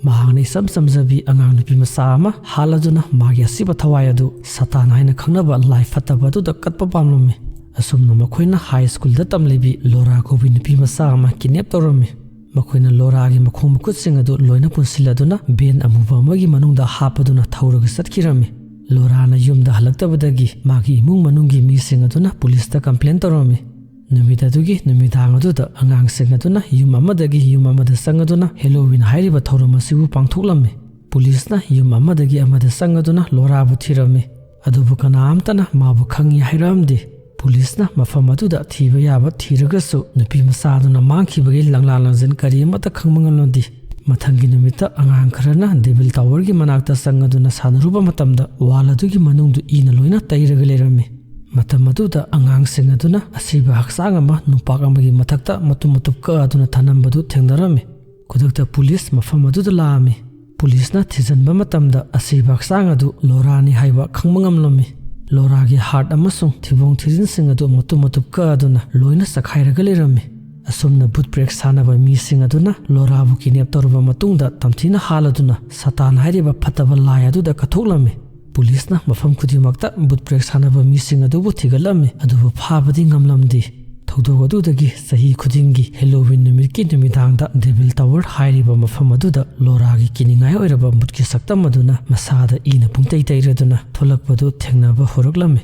ꯃꯍꯥꯛꯅ ꯏꯆꯝ ꯆꯝꯖꯕꯤ ꯑꯉꯥꯡ ꯅꯨꯄꯤ ꯃꯆꯥ ꯑꯃ ꯍꯥꯠꯂꯗꯨꯅ ꯃꯥꯒꯤ ꯑꯁꯤꯕ ꯊꯋꯥꯏ ꯑꯗꯨ ꯁꯇꯥꯟ ꯍꯥꯏꯅ ꯈꯪꯅꯕ ꯂꯥꯏ ꯐꯠꯇꯕ ꯑꯗꯨꯗ ꯀꯠꯄ ꯄꯥꯝꯂꯝꯃꯤ꯫ ꯑꯁꯨꯝꯅ ꯃꯈꯣꯏꯅ ꯍꯥꯏ ꯁ꯭ꯀꯨꯜꯗ ꯇꯝꯂꯤꯕꯤ ꯂꯣꯔꯥ ꯀꯧꯕꯤ ꯅꯨꯄꯤ ꯃꯆꯥ ꯑꯃ ꯀꯤꯗꯅꯦꯞ ꯇꯧꯔꯝꯃꯤ꯫ ꯃꯈꯣꯏꯅ ꯂꯣꯔꯥꯒꯤ ꯃꯈꯣꯡ ꯃꯈꯨꯠꯁꯤꯡ ꯑꯗꯨ ꯂꯣꯏꯅ ꯄꯨꯟꯁꯤꯜꯂꯗꯨꯅ ꯚꯦꯟ ꯑꯃꯨꯕ ꯑꯃꯒꯤ ꯃꯅꯨꯡꯗ ꯍꯥꯞꯄꯗꯨꯅ ꯊꯧꯔꯒ ꯆꯠꯈꯤꯔꯝꯃꯤ꯫ ꯂꯣꯔꯥꯅ ꯌꯨꯝꯗ ꯍꯜꯂꯛꯇꯕꯗꯒꯤ ꯃꯥꯒꯤ ꯏꯃꯨꯡ ꯃꯅꯨꯡꯒꯤ ꯃꯤꯁꯤꯡ ꯑꯗꯨꯅ ꯄꯨꯂꯤꯁꯇ ꯀꯝꯄ꯭ꯂꯦꯟ ꯇꯧꯔꯝꯃꯤ꯫ ꯅꯨꯃꯤꯠ ꯑꯗꯨꯒꯤ ꯅꯨꯃꯤꯗꯥꯡ ꯑꯗꯨꯗ ꯑꯉꯥꯡꯁꯤꯡ ꯑꯗꯨꯅ ꯌꯨꯝ ꯑꯃꯗꯒꯤ ꯌꯨꯝ ꯑꯃꯗ ꯆꯪꯉꯗꯨꯅ ꯍꯦꯂꯣꯋꯤꯟ ꯍꯥꯏꯔꯤꯕ ꯊꯧꯔꯝ ꯑꯁꯤꯕꯨ ꯄꯥꯡꯊꯣꯛꯂꯝꯃꯤ꯫ ꯄꯨꯂꯤꯁꯅ ꯌꯨꯝ ꯑꯃꯗꯒꯤ ꯑꯃꯗ ꯆꯪꯉꯗꯨꯅ ꯂꯣꯔꯥꯕꯨ ꯊꯤꯔꯝꯃꯤ꯫ ꯑꯗꯨꯕꯨ ꯀꯅꯥꯝꯇꯅ ꯃꯥꯕꯨ ꯈꯪꯏ ꯍꯥꯏꯔꯛꯑꯝꯗꯦ꯫ ꯄꯨꯂꯤꯁꯅ ꯃꯐꯝ ꯑꯗꯨꯗ ꯊꯤꯕ ꯌꯥꯕ ꯊꯤꯔꯒꯁꯨ ꯅꯨꯄꯤ ꯃꯆꯥ ꯑꯗꯨꯅ ꯃꯥꯡꯈꯤꯕꯒꯤ ꯂꯪꯂꯥ ꯂꯪꯖꯟ ꯀꯔꯤ ꯑꯃꯠꯇ ꯈꯪꯕ ꯉꯝꯂꯝꯗꯦ꯫ ꯃꯊꯪꯒꯤ ꯅꯨꯃꯤꯠꯇ ꯑꯉꯥꯡ ꯈꯔꯅ ꯗꯦꯚꯤꯜ ꯇꯥꯋꯔꯒꯤ ꯃꯅꯥꯛꯇ ꯆꯪꯉꯗꯨꯅ ꯁꯥꯟꯅꯔꯨꯕ ꯃꯇꯝꯗ ꯋꯥꯜ ꯑꯗꯨꯒꯤ ꯃꯅꯨꯡꯗꯨ ꯏꯅ ꯂꯣꯏꯅ ꯇꯩꯔꯒ ꯂꯩꯔꯝꯃꯤ꯫ ꯃꯇꯝ ꯑꯗꯨꯗ ꯑꯉꯥꯡꯁꯤꯡ ꯑꯗꯨꯅ ꯑꯁꯤꯕ ꯍꯛꯆꯥꯡ ꯑꯃ ꯅꯨꯄꯥ ꯑꯃꯒꯤ ꯃꯊꯛꯇ ꯃꯇꯨꯝ ꯃꯇꯨꯝ ꯀꯛꯑꯗꯨꯅ ꯊꯅꯝꯕꯗꯨ ꯊꯦꯡꯅꯔꯝꯃꯤ꯫ ꯈꯨꯗꯛꯇ ꯄꯨꯂꯤꯁ ꯃꯐꯝ ꯑꯗꯨꯗ ꯂꯥꯛꯑꯝꯃꯤ꯫ ꯄꯨꯂꯤꯁꯅ ꯊꯤꯖꯤꯟꯕ ꯃꯇꯝꯗ ꯑꯁꯤꯕ ꯍꯛꯆꯥꯡ ꯑꯗꯨ ꯂꯣꯔꯥꯅꯤ ꯍꯥꯏꯕ ꯈꯪꯕ ꯉꯝꯂꯝꯃꯤ꯫ ꯂꯣꯔꯥꯒꯤ ꯍꯥꯔꯠ ꯑꯃꯁꯨꯡ ꯊꯤꯕꯣꯡ ꯊꯤꯔꯤꯟꯁꯤꯡ ꯑꯗꯨ ꯃꯇꯨꯝ ꯃꯇꯨꯝ ꯀꯛꯑꯗꯨꯅ ꯂꯣꯏꯅ ꯆꯈꯥꯏꯔꯒ ꯂꯩꯔꯝꯃꯤ꯫ ꯑꯁꯨꯝꯅ ꯕꯨꯠ ꯕ꯭ꯔꯦꯛ ꯁꯥꯟꯅꯕ ꯃꯤꯁꯤꯡ ꯑꯗꯨꯅ ꯂꯣꯔꯥꯕꯨ ꯀꯤꯗꯅꯦꯞ ꯇꯧꯔꯕ ꯃꯇꯨꯡꯗ ꯇꯝꯊꯤꯅ ꯍꯥꯠꯂꯗꯨꯅ ꯁꯥꯇꯥꯟ ꯍꯥꯏꯔꯤꯕ ꯐꯠꯇꯕ ꯂꯥꯏ ꯑꯗꯨꯗ ꯀꯠꯊꯣꯛꯂꯝꯃꯤ꯫ ꯄꯨꯂꯤꯁꯅ ꯃꯐꯝ ꯈꯨꯗꯤꯡꯃꯛꯇ ꯕꯨꯠ ꯕ꯭ꯔꯦꯛ ꯁꯥꯟꯅꯕ ꯃꯤꯁꯤꯡ ꯑꯗꯨꯕꯨ ꯊꯤꯒꯠꯂꯝꯃꯤ, ꯑꯗꯨꯕꯨ ꯐꯥꯕꯗꯤ ꯉꯝꯂꯝꯗꯦ꯫ ꯊꯧꯗꯣꯛ ꯑꯗꯨꯗꯒꯤ ꯆꯍꯤ ꯈꯨꯗꯤꯡꯒꯤ ꯍꯦꯂꯣꯋꯤꯟ ꯅꯨꯃꯤꯠꯀꯤ ꯅꯨꯃꯤꯗꯥꯡꯗ ꯗꯦꯚꯤꯜ ꯇꯥꯋꯔ ꯍꯥꯏꯔꯤꯕ ꯃꯐꯝ ꯑꯗꯨꯗ ꯂꯣꯔꯥꯒꯤ ꯀꯤꯅꯤꯡꯉꯥꯏ ꯑꯣꯏꯔꯕ ꯕꯨꯠꯀꯤ ꯁꯛꯇꯝ ꯑꯗꯨꯅ ꯃꯁꯥꯗ ꯏꯅ ꯄꯨꯡꯇꯩ ꯇꯩꯔꯗꯨꯅ ꯊꯣꯛꯂꯛꯄꯗꯨ ꯊꯦꯡꯅꯕ ꯍꯧꯔꯛꯂꯝꯃꯤ꯫